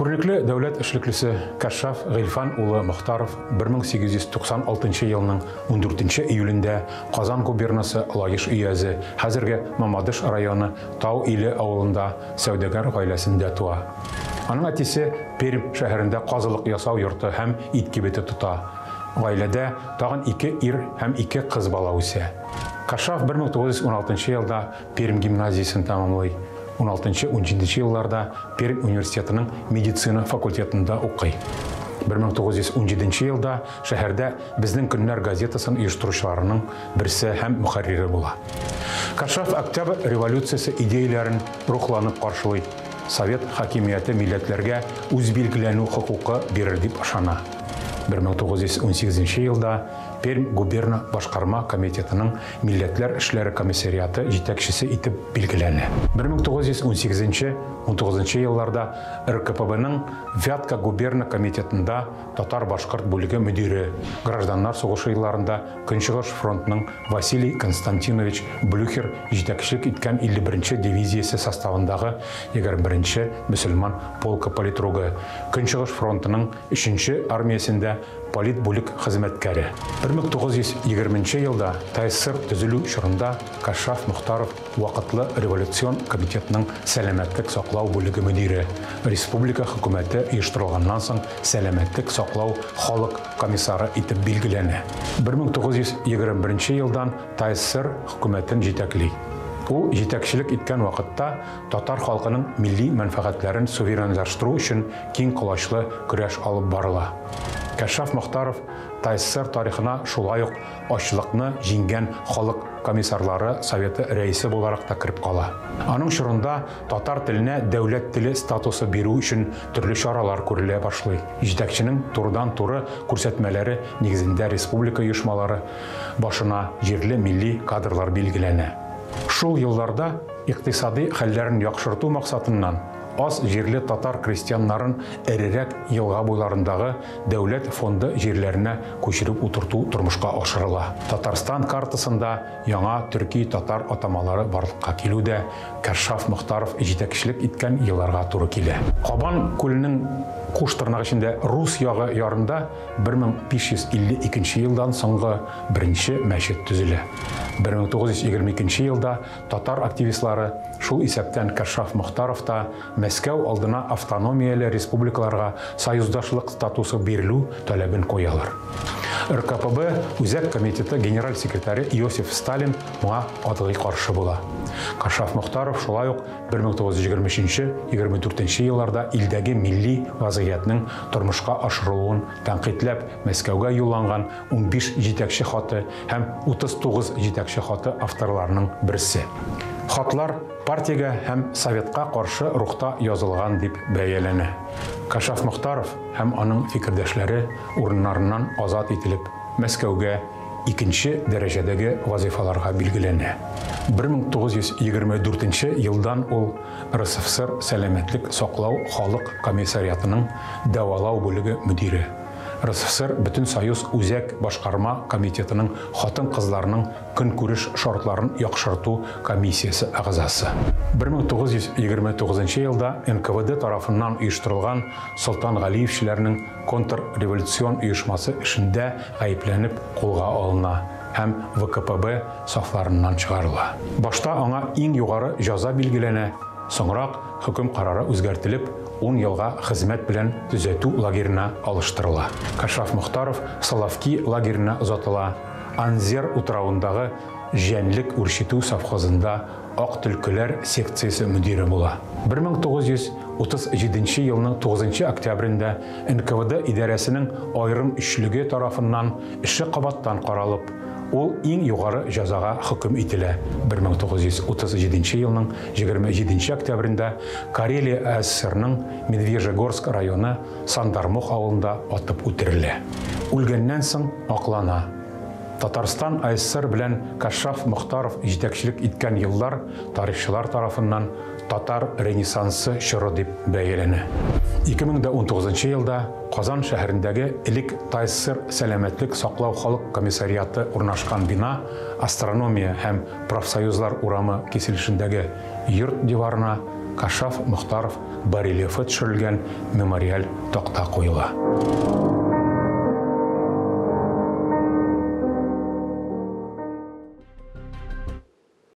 Күренекле дәүләт эшлеклесе Кашшаф Гыйльфан улы Мохтаров 1896 елның 14 июлендә Казан губернасы Лаеш өязе, хәзерге Мамадыш районы Тау Иле авылында сәүдәгәр гаиләсендә туа. Аның әтисе Пермь шәһәрендә казылык ясау йорты һәм ит кибете тота. Гаиләдә тагын ике ир һәм ике кыз бала үсә. Кашшаф 1916 елда Пермь гимназиясен тәмамлый. 16-17 елларда Пермь университетының медицина факультетында укый. 1917 елда шәһәрдә «Безнең көннәр» газетасын оештыручыларының берсе һәм мөхәррире була. Кашшаф Октябрь революциясе идеяләрен рухланып каршылый. Совет хакимияте милләтләргә үзбилгеләнү хокукы бирер дип ышана. 1918 елда Пермь губерна башкарма комитетының милләтләр эшләре комиссариаты җитәкчесе итеп билгеләнә. 1918-19 елларда РКПБның Вятка губерна комитетында татар-башкорт бүлеге мөдире, гражданнар сугышы елларында Көнчыгыш фронтның Василий Константинович Блюхер җитәкчелек иткән 51 дивизиясе составындагы 21 мөселман полкы политругы, Көнчыгыш фронтының 3 армиясендә политбүлек хезмәткәре. 1920 елда ТАССР төзелү чорында Кашшаф Мохтаров вакытлы революцион комитетның сәламәтлек саклау бүлеге мөдире, республика хөкүмәте оештырылганнан соң сәламәтлек саклау халык комиссары итеп билгеләнә. 1921 елдан ТАССР хөкүмәтен җитәкли. Ул җитәкчелек иткән вакытта татар халкының милли мәнфәгатьләрен суверенлаштыру өчен киң колачлы көрәш алып барыла. Кашшаф Мохтаров ТАССР тарихына шулай ук ачлыкны җиңгән халык комиссарлары советы рәисе буларак та кереп кала. Аның чорында татар теленә дәүләт теле статусы бирү өчен төрле чаралар күрелә башлый. Җитәкченең турыдан-туры күрсәтмәләре нигезендә республика оешмалары башына җирле милли кадрлар билгеләнә. Шул елларда икътисади хәлләрен яхшырту максатыннан аз җирле татар крестьяннарын эрерәк елга буйларындагы дәүләт фонды җирләренә күчереп утырту тормышка ашырыла. Татарстан картасында яңа төрки татар атамалары барлыкка килү дә Кашшаф Мохтаров җитәкчелек иткән елларга туры килә. Кабан күленең куш тырнак эчендә рус ягы ярында 1552 елдан соңгы беренче мәчет төзелә. 1922 елда татар активистлары, шул исәптән Кашшаф Мохтаров та, Мәскәү алдына автономияле республикаларга союздашлык статусы бирелү таләбен куялар. РКПБ Үзәк комитеты генераль секретаре Иосиф Сталин моңа катгый каршы була. Кашшаф Мохтаров шулай ук 1923-24 елларда илдәге милли вазгыятьнең тормышка ашырылуын тәнкыйтьләп Мәскәүгә юлланган 15 җитәкче хаты һәм 39 җитәкче хаты авторларының берсе. Хатлар партиягә һәм советка каршы рухта язылган дип бәяләнә. Кашшаф Мохтаров һәм аның фикердәшләре урыннарыннан азат ителеп, Мәскәүгә икенче дәрәҗәдәге вазифаларга билгеләнә. 1924 елдан ул РСФСР сәламәтлек саклау халык комиссариатының дәвалау бүлеге мөдире, РСФСР Бөтенсоюз Үзәк башкарма комитетының хатын-кызларның көнкүреш шартларын яхшырту комиссиясе әгъзасы. 1929 елда НКВД тарафыннан оештырылган Солтан Галиевчеләрнең контрреволюцион оешмасы эшендә гаепләнеп кулга алына һәм ВКПБ сафларыннан чыгарыла. Башта аңа иң югары җәза билгеләнә, соңрак хөкем карары үзгәртелеп, 10 елга хезмәт белән төзәтү лагерена алыштырыла. Кашшаф Мохтаров Соловки лагерена озатыла. Анзер утравындагы җәнлек үрчетү совхозында ак төлкеләр секциясе мөдире була. 1937 елның 9 октябрендә НКВД идарәсенең аерым өчлеге тарафыннан эше кабаттан каралып, ул иң югары җәзага хөкем ителә. 1937 елның 27 октябрендә Карелия АССРның Медвежьегорск районы Сандармох авылында атып үтерелә. Үлгәннән соң аклана. Татарстан АССР белән Кашшаф Мохтаров җитәкчелек иткән еллар тарихчылар тарафыннан татар ренессансы чоры дип бәяләнә. 2019 елда Казан шәһәрендәге элек ТАССР сәламәтлек саклау халык комиссариаты урнашкан бина Астрономия һәм профсоюзлар урамы киселешендәге йорт диварына Кашаф Мохтаров барельефы төшерелгән мемориаль такта куела.